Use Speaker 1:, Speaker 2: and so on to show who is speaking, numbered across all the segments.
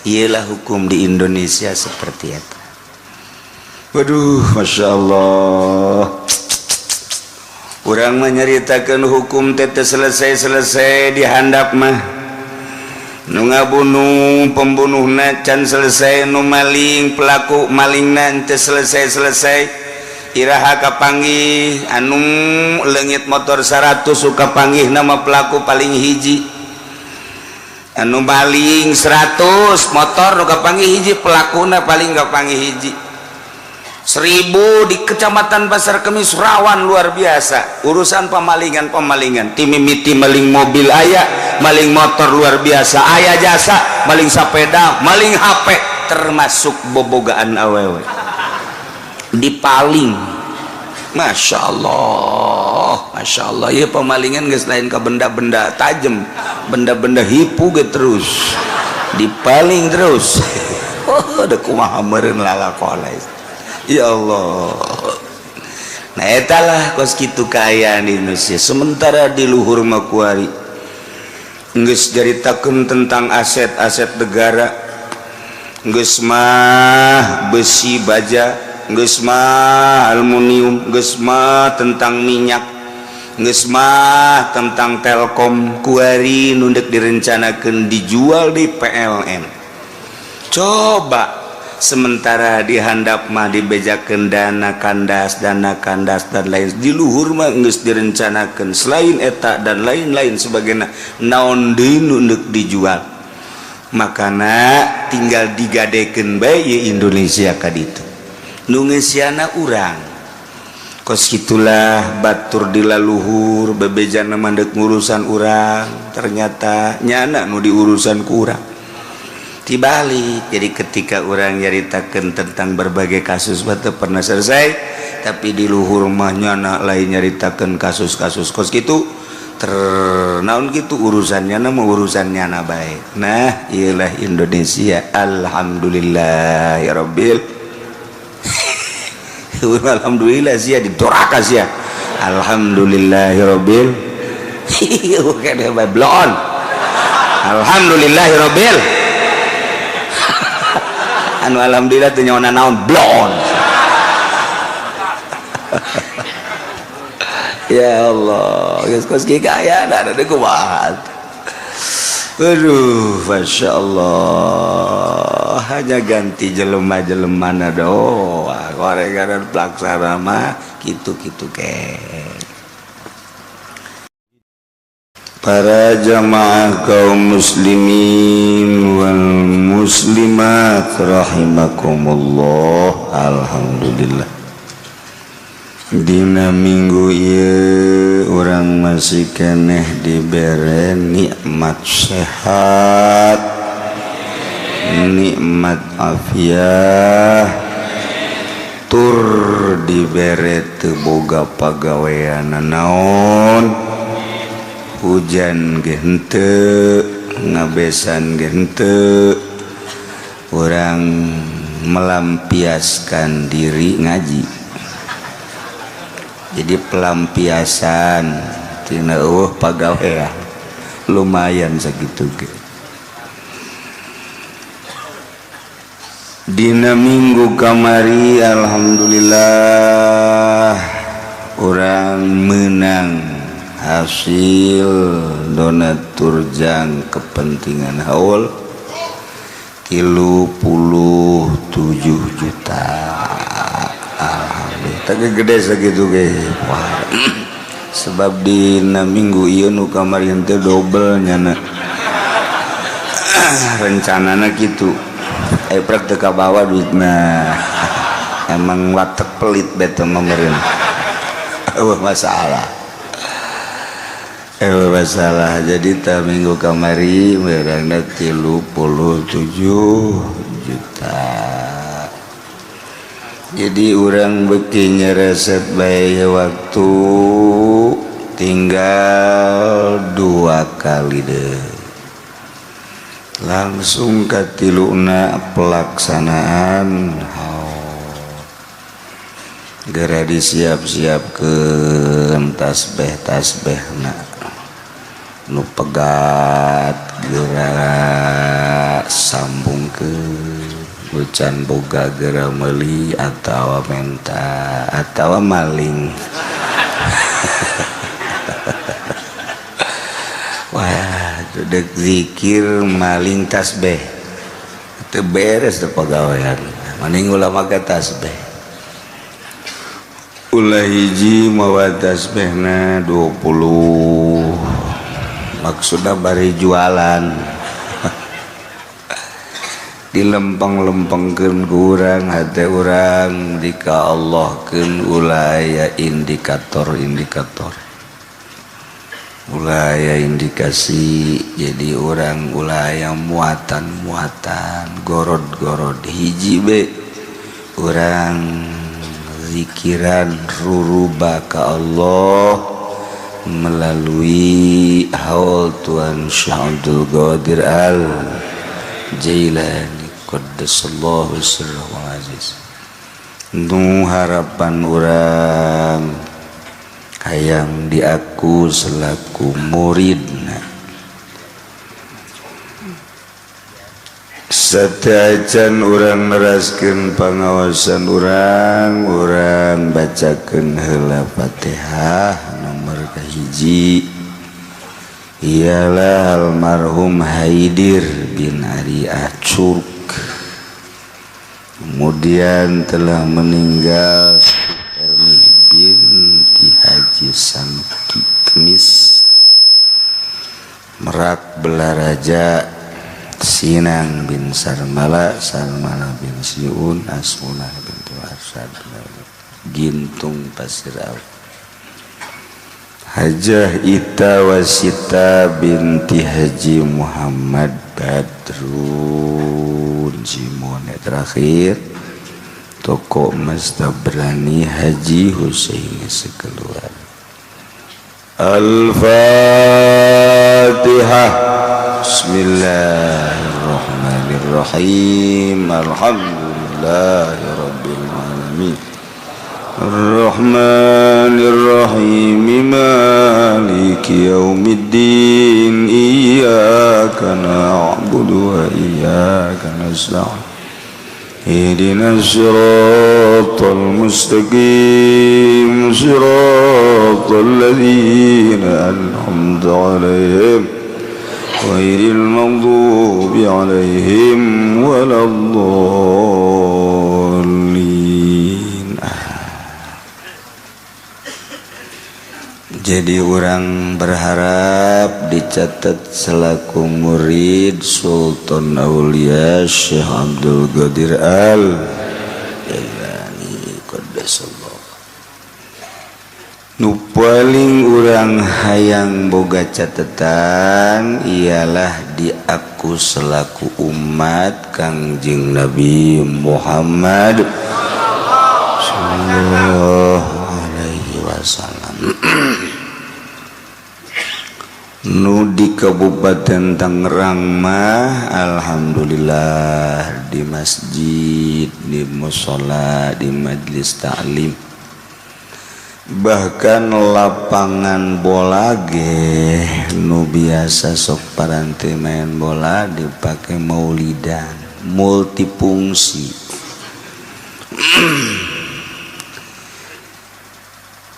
Speaker 1: Iyalah hukum di Indonesia seperti itu. Waduh, Masya Allah, urang menyeritakan hukum teh selesai-selesai. Di handap mah nu ngabunuh pembunuhna can selesai, nu maling pelaku malingna teu selesai-selesai. Iraha kapanggih anu leungit motor 100 suka panggih nama pelaku paling hiji, anu maling 100 motor nu kapanggih hiji, pelakuna paling kapanggih hiji. 1000 di Kecamatan Pasar Kemis rawan luar biasa urusan pemalingan. Pemalingan timimiti maling mobil aya, maling motor luar biasa aya, jasa maling sepeda, maling HP, termasuk bobogaan awewe dipaling. Masya Allah, Masya Allah ya, pemalingan geus lain ke benda-benda tajam, benda-benda hipu ge terus dipaling terus. Oh, ada kumaha meureun lalakona, ya Allah. Nah, etalah kos kitu kaayaan di Indonesia. Sementara di luhur mah kuari geus caritakeun tentang aset-aset negara, geus mah besi baja, geus mah aluminium, geus mah tentang minyak, geus mah tentang Telkom. Kuari nu dek direncanakeun dijual di PLN. Coba, sementara di handap mah dibejakeun dana kandas, dana kandas, dan lain. Di luhur mah geus direncanakeun selain eta dan lain-lain sebagainya, naon deui nu deuk dijual? Makana tinggal digadekeun bae ye Indonesia ka ditu, nu ngeusiana urang. Kos kitulah batur di laluhur bebejana mandek ngurusan urang, ternyata nyana nu diurusan ku urang dibalik. Jadi ketika urang nyaritakan tentang berbagai kasus batu pernah selesai, tapi di luhur mah nyana lain nyaritakan kasus-kasus kos gitu ternaun gitu, urusannya nama urusannya na baik. Nah, iyalah Indonesia. Alhamdulillah ya Rabbil, alhamdulillah sia didoraka sia. Alhamdulillah ya Rabbil blon, alhamdulillah ya Rabbil. Anu alhamdulillah teu nyaona naon, blon. Ya Allah, geus kos kieu aya ada kumaha. Aduh, Masya Allah, hanya ganti jelema-jelema na doang, gorengan pelaksana mah gitu-gitu ke. Para jamaah kaum muslimin wal muslimat rahimakumullah, alhamdulillah dina minggu ieu urang masih keneh dibere nikmat sehat, nikmat afiah, tur dibere teu boga pagawean naon, hujan ge henteu, ngabesan ge henteu, urang melampiaskan diri ngaji. Jadi pelampiasan tina eueuh pagawean lumayan sakitu ge. Dina minggu kamari alhamdulillah urang menang hasil donatur jang kepentingan haul 37 juta. Alhamdulillah, tapi gede segitu ge. Wah, sebab dina minggu ieu nu kamari teh dobel nyana rencanana kitu, prek teu kabawa duitna. Emang watek pelit bete mah meureun. Eueuh masalah, eueuh masalah. Jadi ta minggu kamari meurangna 37 juta. Jadi urang beuki nyereset bae, waktu tinggal 2 kali deh langsung katiluna pelaksanaan haul. Gera disiap-siap ke tasbih tasbih na nu pegat, geura sambungkeun nu can boga geura meuli atawa menta atawa maling. Wah, dek zikir maling tasbih teu beres teu pagawean. Mending ulah make tasbih. Ulah hiji mawa tasbihna 20. Maksudna bari jualan. Dilempeng-lempengkeun ku urang hate urang dika Allahkeun ulah aya indikator-indikator. Ulah aya indikasi jadi orang ulah aya muatan-muatan gorod-gorod hiji be urang zikiran ruruba ka Allah melalui haul Tuan Syekh Abdul Qadir Al Jailani qaddasallahu sirrahu aziz. Nu harapan urang hayang diaku selaku muridna. Satacan urang neraskeun pangawasan urang, urang bacakeun heula Fatihah nomor kahiji ialah almarhum Haidir bin Ari Acurk. Kemudian telah meninggal Ermi binti Haji Sanuki Kemis Merak Belaraja Sinang bin Sarmala, Sarmala bin Siun, Asmunah binti Arsad Gintung Pasir Awu, Hajah Ita Wasita binti Haji Muhammad Badrun Jimone. Terakhir toko emas Tabrani Haji Husaini sekeluarga. Al-Fatihah. Bismillahirrahmanirrahim. Alhamdulillahirabbil alamin. Ar-Rahmanir-Rahim. Maliki yaumiddin. Iyyaka na'budu wa iyyaka nasta'in. Ihdinas siratal mustaqim, siratal ladzina an'amta 'alaihim ghairil maghdubi 'alaihim waladdallin. Jadi orang berharap dicatat selaku murid Sultan Aulia Syekh Abdul Qadir Al Jailani qaddasallahu. Nu paling urang hayang boga catatan ialah diaku selaku umat Kangjeng Nabi Muhammad sallallahu alaihi wasallam. Nu di Kabupaten Tangerang mah alhamdulillah di masjid, di mushola, di majelis taklim, bahkan lapangan bola ge nu biasa sok paranti main bola dipakai maulidan multifungsi.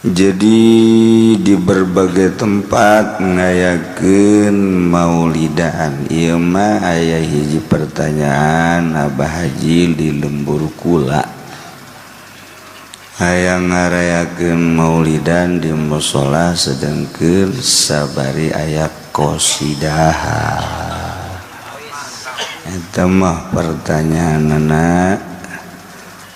Speaker 1: Jadi di berbagai tempat ngayakeun maulidan. Ieu mah aya hiji pertanyaan Abah Haji di lembur kula. Hayang ngarayakeun maulidan di mushola sedengkeun sabari aya qosidah. Eta mah pertanyaanana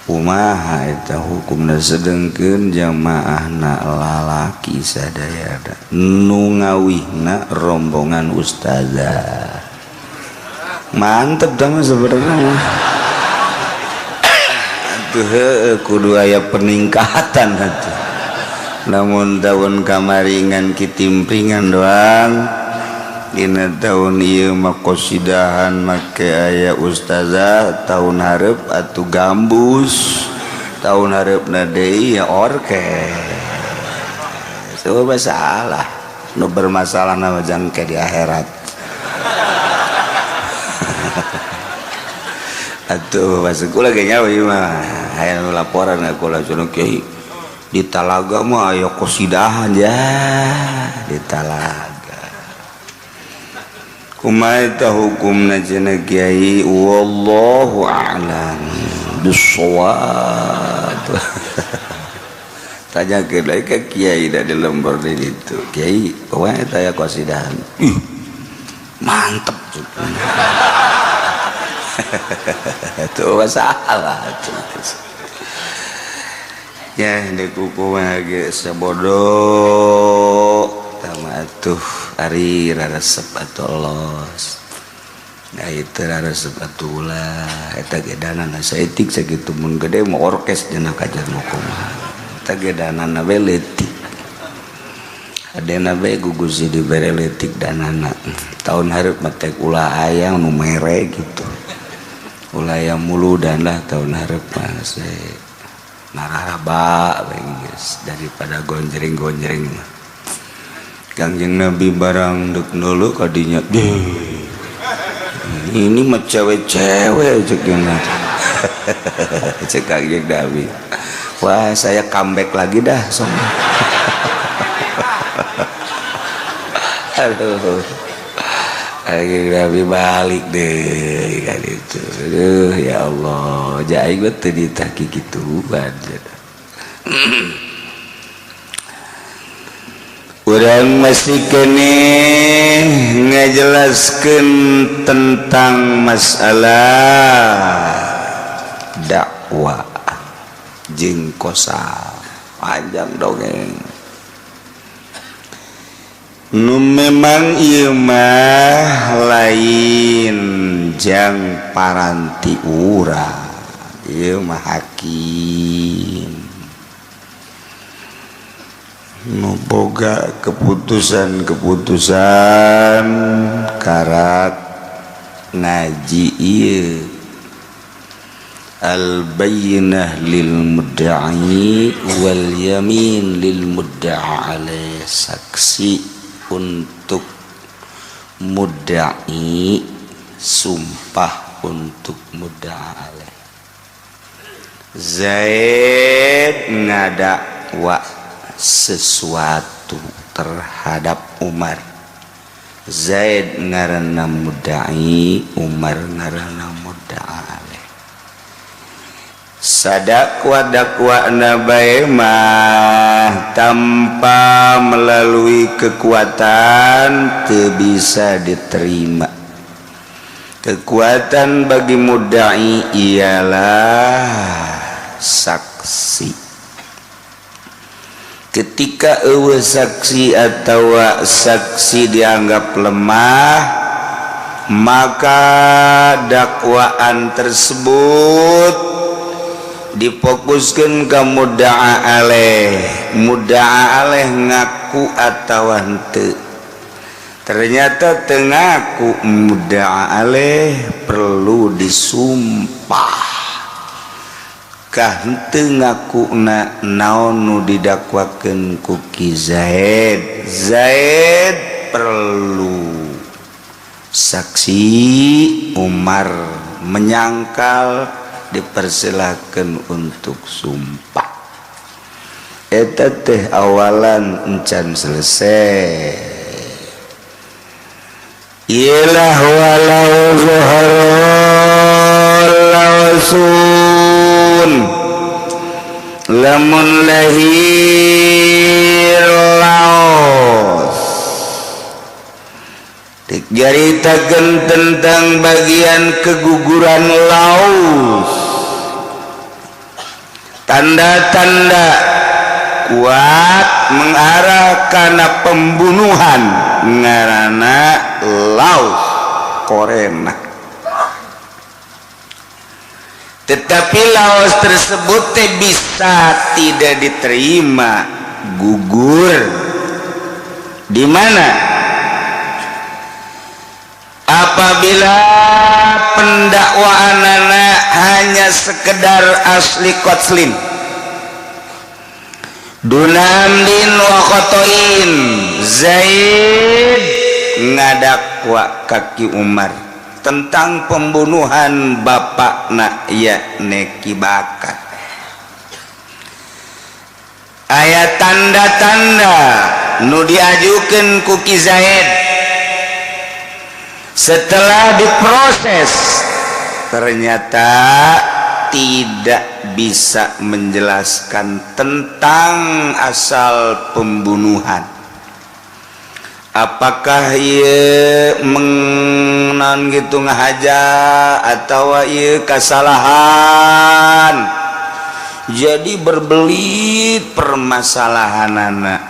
Speaker 1: kumaha eta hukumna sedengkeun jamaahna lalaki sadayana nu ngawihna rombongan ustazah. Mantep dah mah sebenarnya. Atuh heueuh kudu aya peningkatan atuh. Namun tahun kamari ngan kitimpringan doang. Dina tahun ieu mah qosidahan make aya ustazah, tahun hareup atuh gambus, tahun hareupna deui ya orkes. Coba salah nu bermasalah nama jangke di akhirat. Atuh masuk kula ge nyawa ieu mah aya nu laporan ka kula cenah, "Kiai, di talaga mah aya kosidahan." Ya, di talaga kumaha eta hukumna cenah, Kiai? Wallahu a'lam bissawab. Tanyakeun deui ka kiai da di lembur di ditu, "Kiai, kumaha eta aya kosidahan?" "Ih, mantep." Itu masalah ya, di kuku mah ge sabodo tama atuh, ari raresep atuh los. Nah, itu raresep atuh ulah. Eta ge danana saeutik sakitu, mun gede mah orkes dina kajar nu kumaha. Eta ge danana we leutik. Adena bae gugus dibere leutik danana. Tahun hareup mah teh ulah aya nu mere gitu. Ulah aya muludan lah tahun hareup mah, nararaba geus daripada gonjreng-gonjreng mah. Kangjeng Nabi barang dek nulu kadinya deh. Ini mah cewek-cewek cek. Cek Kangjeng Nabi. Wah, saya comeback lagi dah sok. Aduh. Kangjeng Nabi balik deh kan itu. Aduh, ya Allah, jai gue teu ditaki gituan. Urang masih keneh ngajelaskeun tentang masalah dakwah jeung kosa, panjang dongeng nu memang ieu mah lain jang paranti urang, ieu mah hakim nu boga keputusan-keputusan karak ngaji ieu, al bayyinah lil mudda'i wal yamin lil mudda'a alaih, saksi untuk mudda'i, sumpah untuk mudda'a alaih. Zaid ngadakwa sesuatu terhadap Umar. Zaid ngaranna mudda'i, Umar ngaranna mudda'a alaih. Sadakwa dakwana bae mah tanpa melalui kekuatan teu bisa diterima. Kekuatan bagi mudda'i ialah saksi. Ketika eueuh saksi atau saksi dianggap lemah, maka dakwaan tersebut difokuskan ke mudda'a alaih. Mudda'a alaih ngaku atau henteu. Ternyata teu ngaku mudda'a alaih, perlu disumpah. Kah henteu ngakuna naon nu didakwakeun ku Ki Zaid. Zaid perlu saksi, Umar menyangkal, dipersilakan untuk sumpah. Eta teh awalan encan selesai. Ialah walau zuhur lamun lahir laos dicaritakeun tentang bagian keguguran laos, tanda-tanda kuat mengarah karena pembunuhan, ngarana laos korena. Tetapi laos tersebut teh bisa tidak diterima, gugur di mana apabila pendakwaan anak hanya sekedar asli kotslin dunamdin wa khotoin. Zaid ngadakwa kaki Umar Tentang pembunuhan bapakna, yakni Ki Bakar. Aya tanda-tanda nu diajukan ku Ki Zaid. Setelah diproses, ternyata tidak bisa menjelaskan tentang asal pembunuhan. Apakah ia mengenan gitu ngahaja atau ia kesalahan. Jadi berbelit permasalahan. Anak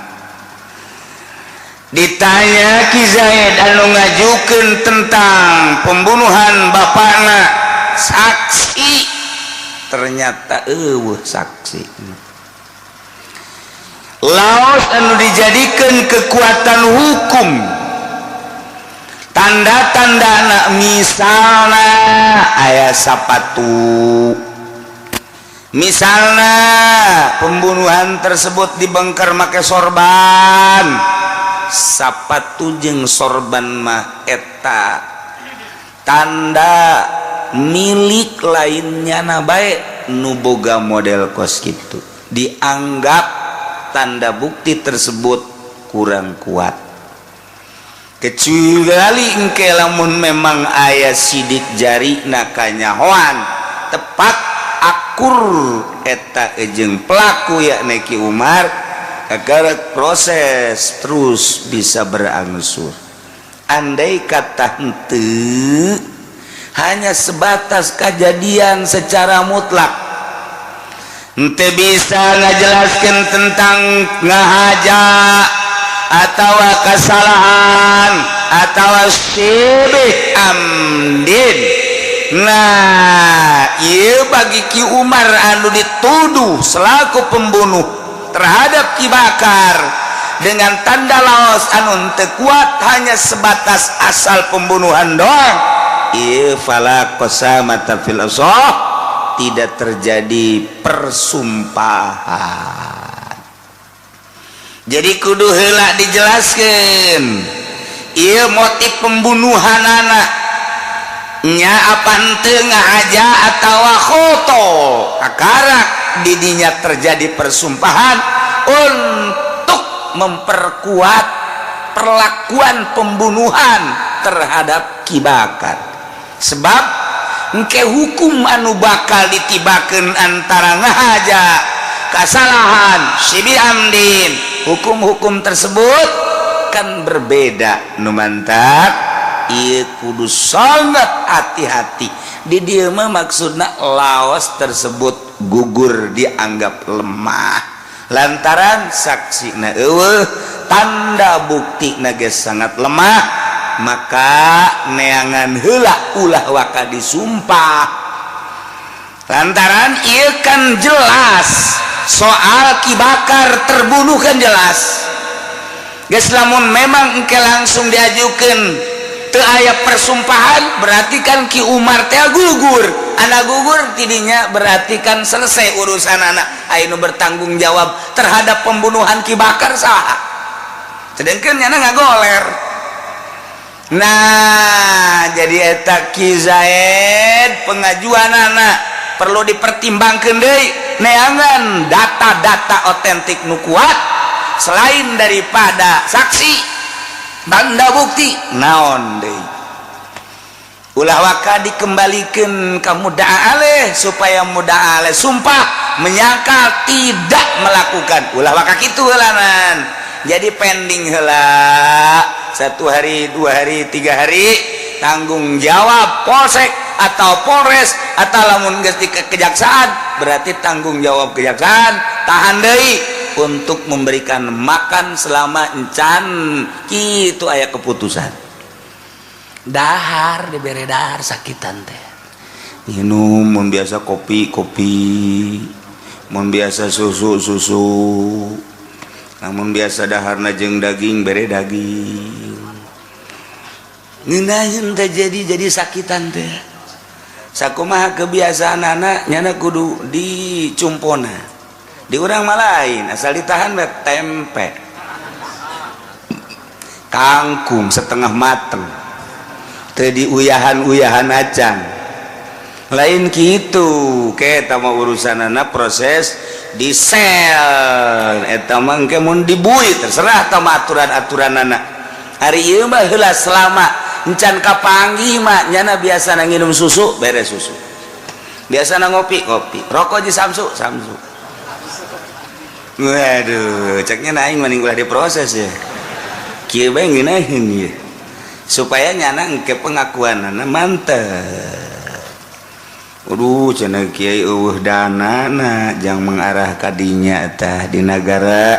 Speaker 1: ditanya Ki Zaid anu ngajukeun tentang pembunuhan bapakna, saksi ternyata euweuh. Saksi laos anu dijadikan kekuatan hukum, tanda-tanda anak, misalnya aya sapatu, misalnya pembunuhan tersebut dibongkar make sorban. Sapatu jeung sorban mah eta tanda milik lainnya. Na baik nu boga model kos gitu dianggap tanda bukti tersebut kurang kuat, kecuali engke lamun memang aya sidik jari nakanyahoan tepat akur eta ejeng pelaku, yakni Ki Umar, agar proses terus bisa berangsur. Andai kata henteu, hanya sebatas kejadian secara mutlak, henteu bisa ngajelaskan tentang ngahaja atau kesalahan atau syibih amdin. Nah, iya, bagi Ki Umar anu dituduh selaku pembunuh terhadap Ki Bakar dengan tanda laos anu teu kuat, hanya sebatas asal pembunuhan doang, iya, fala qasamata fil asah, tidak terjadi persumpahan. Jadi kudu heula dijelaskan iya motif pembunuhan anak nya apa henteu, ngahaja atawa khoto. Kakarak didinya terjadi persumpahan untuk memperkuat perlakuan pembunuhan terhadap Ki Bakar, sebab engke hukum anu bakal ditibakeun antara ngahaja, kesalahan, syibih amdin, hukum-hukum tersebut kan berbeda. Nu mantak ieu kudu sangat hati-hati di dieu mah. Maksudna laos tersebut gugur, dianggap lemah lantaran saksi na euweuh, tanda bukti na ge sangat lemah. Maka neangan heula, ulah waka disumpah, lantaran ieu kan jelas soal Ki Bakar terbunuh kan jelas. Geus, lamun memang engke langsung diajukan, teu aya persumpahan, berarti kan Ki Umar teh gugur. Anak gugur tidinya berarti kan selesai urusan. Anak anu bertanggung jawab terhadap pembunuhan Ki Bakar saha? Sedangkan nyana ngagoler. Nah, jadi eta Ki Zaid pengajuan anak perlu dipertimbangkan deui, neangan data-data otentik nu kuat selain daripada saksi, tanda bukti naon deui. Ulah waka dikembalikan ke mudda'a alaih supaya mudda'a alaih sumpah menyangkal tidak melakukan. Ulah waka kitu heulanan. Jadi pending heula satu hari, 2 hari, 3 hari, tanggung jawab polsek atau polres, atau lamun geus di kejaksaan berarti tanggung jawab kejaksaan. Tahan deui untuk memberikan makan selama encan kitu aya keputusan. Dahar dibere dahar, sakitan teh minum. Mun biasa kopi, kopi, mun biasa susu, susu. Namun biasa daharna jeung daging, bere daging. Ngeunaheun teh jadi sakitan teh. Sakumaha kebiasaan anak nyana kudu dicumpona. Di urang mah lain, asal ditahan we tempe, kangkung setengah mateng. Teu diuyahan-uyahan acan. Lain gitu, ke eta mah urusanana proses di sel. Eta mah engke mun dibui terserah tah mah aturan-aturanana. Ari ieu mah heula selama encan kapanggih mah nyana biasa nginum susu, beres susu. Biasa ngopi, ngopi. Rokok di samsu, samsu. Waduh, ceknya aing mending ulah diproses ya. Kieu bae ngeunaheun ieu. Supaya nyana engke pengakuanana mantep. Waduh, cenah kiai euweuh danana jang mengarah ka dinya tah di nagara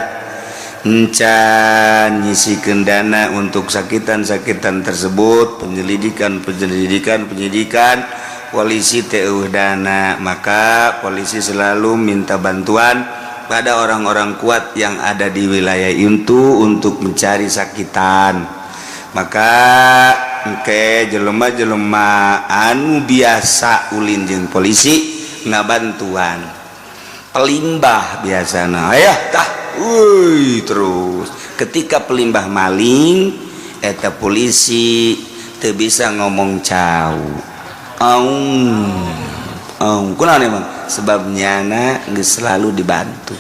Speaker 1: encan nyisikeun dana untuk sakitan-sakitan tersebut, penyelidikan, penyelidikan, penyidikan, polisi teh euweuh dana, maka polisi selalu minta bantuan pada orang-orang kuat yang ada di wilayah itu untuk mencari sakitan. Maka engke jelema-jelema anu biasa ulin jeung polisi ngabantuan pelimbah biasana, ayah tah, wuih, terus ketika pelimbah maling eta polisi teu bisa ngomong cau aung aung. Kunaon emang? Sebab nyana geus selalu dibantu.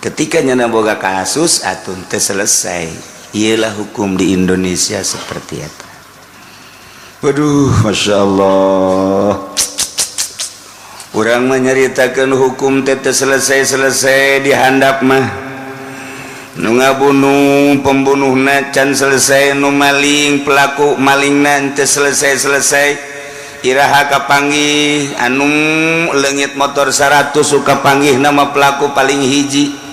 Speaker 1: Ketika nyana boga kasus atuh teu selesai. Iyalah hukum di Indonesia seperti itu. Waduh, masya Allah. Urang menyeritakan hukum teh selesai-selesai di handap mah. Nu ngabunuh pembunuhna can selesai, nu maling pelaku malingna teu selesai-selesai. Iraha kapanggih anu leungit motor 100 suka panggih nama pelaku paling hiji.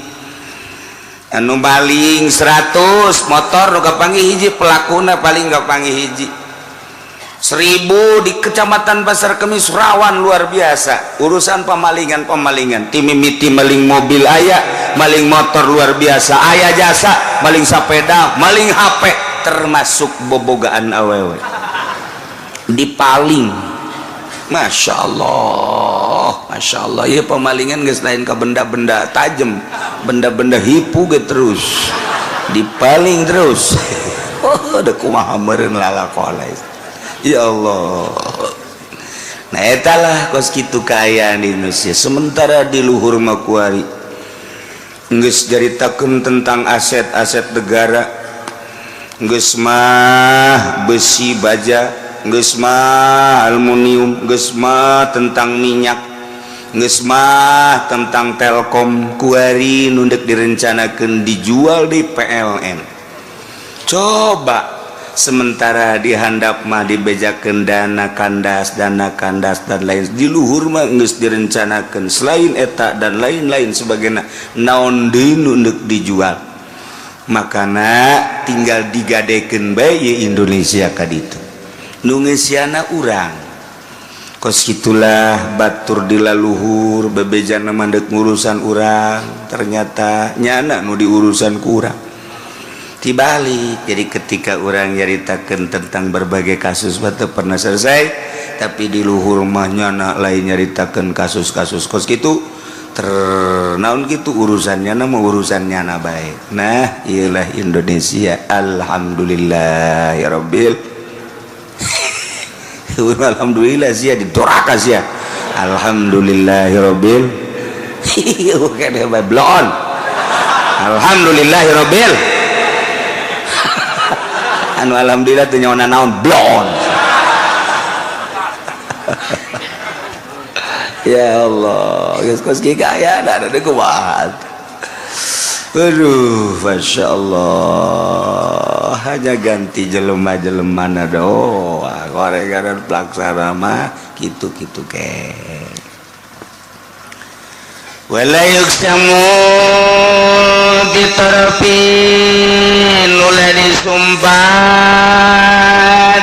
Speaker 1: Anu maling 100 motor nu kapanggih hiji, pelakuna paling kapanggih hiji. 1000 di Kecamatan Pasar Kemis rawan luar biasa urusan pemalingan pemalingan. Timimiti maling mobil aya, maling motor luar biasa aya, jasa maling sepeda, maling HP, termasuk bobogaan awewe dipaling. Masya Allah, Masya Allah ya, pemalingan geus lain ke benda-benda tajam, benda-benda hipu ge terus dipaling terus. Oh, ada kumaha meureun lalakona, ya Allah. Nah, etalah kos kitu kaayaan di Indonesia. Sementara di luhur mah kuari geus caritakeun tentang aset-aset negara, geus mah besi baja, geus mah aluminium, geus mah tentang minyak, geus mah tentang Telkom. Kuari nu dek direncanakeun dijual di PLN. Coba, sementara di handap mah dibejakeun dana kandas, dana kandas, dan lain. Di luhur mah geus direncanakeun selain eta dan lain-lain sebagainya, naon deui nu deuk dijual. Makana tinggal digadekeun bae ye Indonesia ka ditu nu ngeusiana urang. Kos itulah batur di laluhur bebejana mandek ngurusan urang, ternyata nyana nu diurusan ku urang dibalik. Jadi ketika orang nyaritakan tentang berbagai kasus batu pernah selesai, tapi di luhur mah nyana lain nyaritakan kasus-kasus kos gitu ternaun gitu urusannya nama urusannya na baik. Nah, iyalah Indonesia. Alhamdulillah ya Rabbil, alhamdulillah sia didoraka sia. Alhamdulillah ya Rabbil blon, alhamdulillah ya Rabbil. Anu alhamdulillah teu nyaona naon, blon. Ya Allah, geus kos kieu aya da ada kumaha. Aduh, masya Allah, hanya ganti jelema-jelema na doang. Gorengan pelaksana mah kitu-kitu ke. Wala yuksamu bitarafin ulah disumpah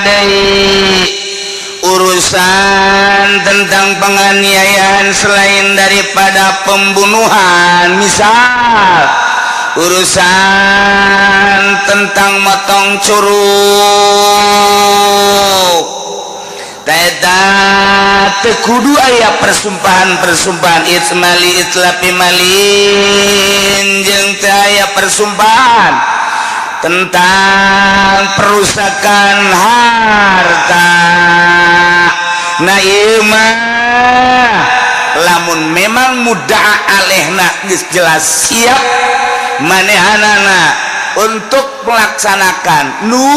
Speaker 1: deui urusan tentang penganiayaan selain daripada pembunuhan, misal urusan tentang motong curug. Eta teu kudu aya persumpahan-persumpahan itsmali itlapi malin jeung teu aya persumpahan. Tentang perusakan harta. Nah, ieu mah lamun memang mudda'a alaihna geus jelas siap manehanana untuk melaksanakan nu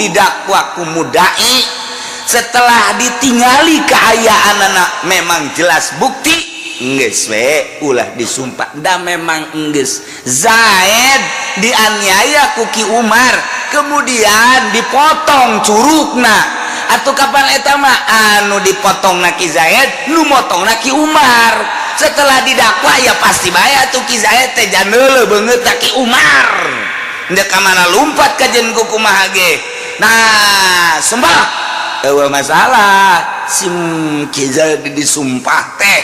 Speaker 1: didakwa ku mudai, setelah ditingali keayaan anak memang jelas bukti, geus we ulah disumpah. Da memang geus Zaid dianiaya ku Ki Umar, kemudian dipotong curugna. Atau kapan eta mah anu dipotong na Ki Zaid, nu motong na Ki Umar. Setelah didakwa, ya pasti bae atuh Ki Zaid teh janeule beungeut Ki Umar. Ndek ka mana lumpat kajen ku kumaha ge. Nah, sumpah euweuh masalah sim Ki Zaid disumpah teh.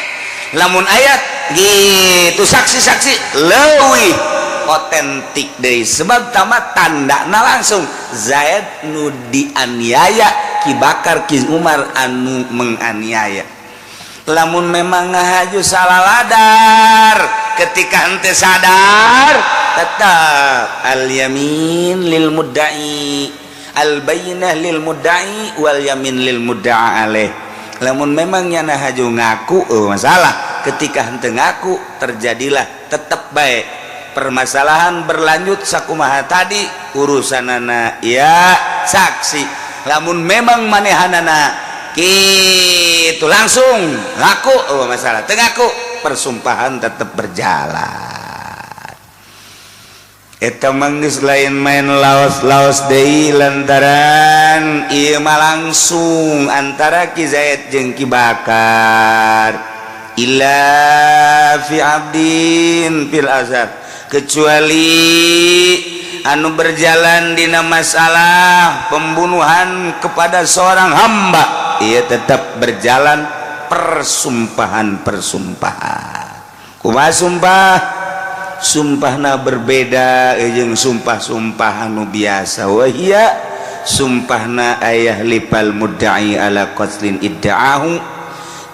Speaker 1: Lamun ayat gitu saksi-saksi leuwih otentik deui, sebab tamat tanda na langsung Zaid nu dianiaya Ki Bakar, Ki Umar anu menganiaya. Lamun memang ngahaju salah ladar, ketika ente sadar, tetap al yamin lil mudda'i, al bayyinah lil mudda'i, wal yamin lil mudda'a alaih. Lamun memang nyana haju ngaku, oh masalah. Ketika henteu ngaku, terjadilah tetap baik permasalahan berlanjut sakumaha tadi urusanana ya saksi. Lamun memang manehanana gitu langsung ngaku, oh masalah. Teu ngaku, persumpahan tetap berjalan. Eta mah geus lain main laos-laos deui, lantaran ieu mah langsung antara Ki Zaid jeung Ki Bakar. Illa fi abdin fil azhar, kecuali anu berjalan dina masalah pembunuhan kepada seorang hamba, ia tetap berjalan persumpahan. Persumpahan kumaha? Sumpah sumpahna berbeda jeung sumpah-sumpah anu biasa. Wahia sumpahna ayyahlifal mudda'i ala qatlin idda'ahu.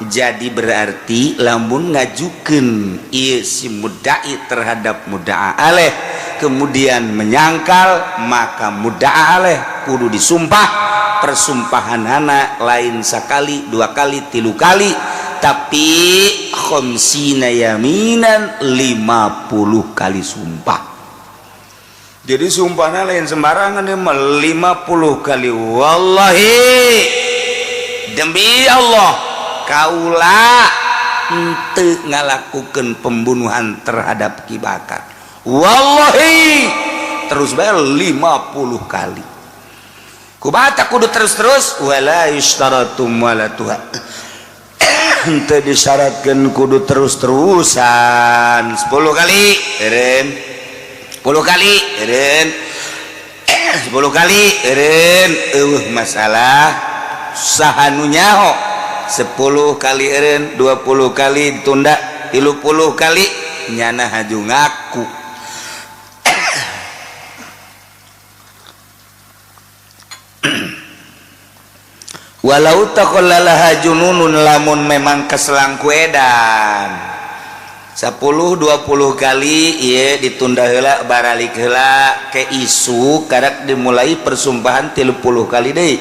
Speaker 1: Jadi berarti lamun ngajukeun ieu si mudda'i terhadap mudda'a alaih, kemudian menyangkal, maka mudda'a alaih kudu disumpah. Persumpahan anak lain sekali, dua kali, tilu kali, tapi khamsina yaminan, 50 kali sumpah. Jadi sumpahnya lain sembarangan ya, 50 kali. Wallahi, demi Allah, kaula henteu ngalakukeun pembunuhan terhadap Ki Bakar. Wallahi, terus bayar 50 kali. Kumaha kudu terus-terus? Wala yushtaratu walatuha, henteu disyaratkeun kudu terus-terusan. 10 kali eureun, 10 kali eureun, 10 kali eureun, euweuh masalah. Saha nu nyaho? 10 kali eureun, 20 kali ditunda, 30 kali nyana haju ngaku. Walau takhallalaha jununun, lamun memang keselangku edan 10 20 kali ieu ditunda heula, baralik heula ke isu, karak dimulai persumpahan 30 kali deui.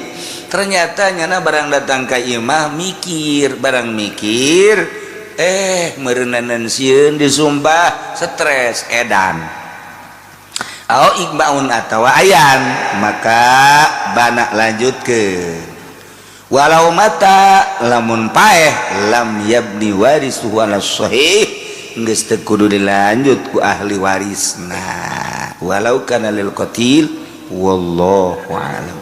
Speaker 1: Ternyata nyana barang datang ka imah mikir, barang mikir, meureunanan sieun disumpah, stres, edan. Au igmaun atawa ayan, maka bana lanjutkeun. Walau mata, lamun paeh, lam yabni warisuhu ala sahih, geus teu kudu dilanjut ku ahli warisna walau kana lil qatil. Wallahu a'lam.